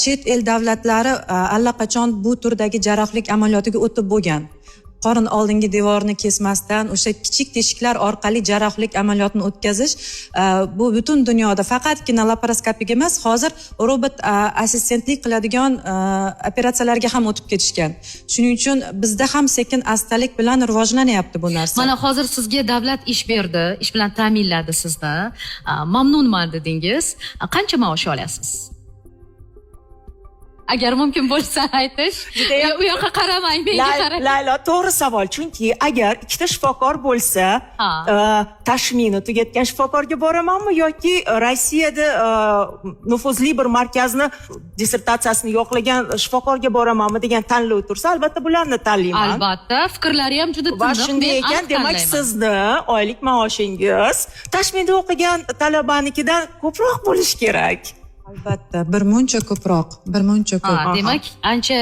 Chet el davlatlari allaqachon bu turdagi jarrohlik amaliyotiga o'tib bo'lgan. Qorin oldingi devorni kesmasdan o'sha kichik teshiklar orqali jarrohlik amaliyotini o'tkazish, bu butun dunyoda faqatgina laparoskopik emas, hozir robot assistentlik qiladigan operatsiyalarga ham o'tib ketishgan. Shuning uchun bizda ham sekin astalik bilan rivojlanyapti bu narsa. Mana hozir sizga davlat ish berdi, ish bilan ta'minladi sizni. Mamnunman dedingiz. Qancha maosh olasiz, agar mumkin bo'lsa aytish? Judayam- U yoqqa qaramang, menga qarang. Laylo, to'g'ri savol, chunki agar ikkita shifokor bo'lsa, tashmini tugatgan shifokorga boramanmi yoki Rossiyada nufuzli bir markazni dissertatsiyasini yoqlagan shifokorga boramanmi degan tanlov tursa, albatta bularni tanlayman. Albatta, fikrlari ham juda Va tiniq. shunday Men ekan, aniq demak, tanlayman. sizni oylik maoshingiz tashmida o'qigan talabanikidan ko'proq bo'lishi kerak. Albatta, bir muncha ko'proq, bir muncha ko'p. Ha, demak, ancha.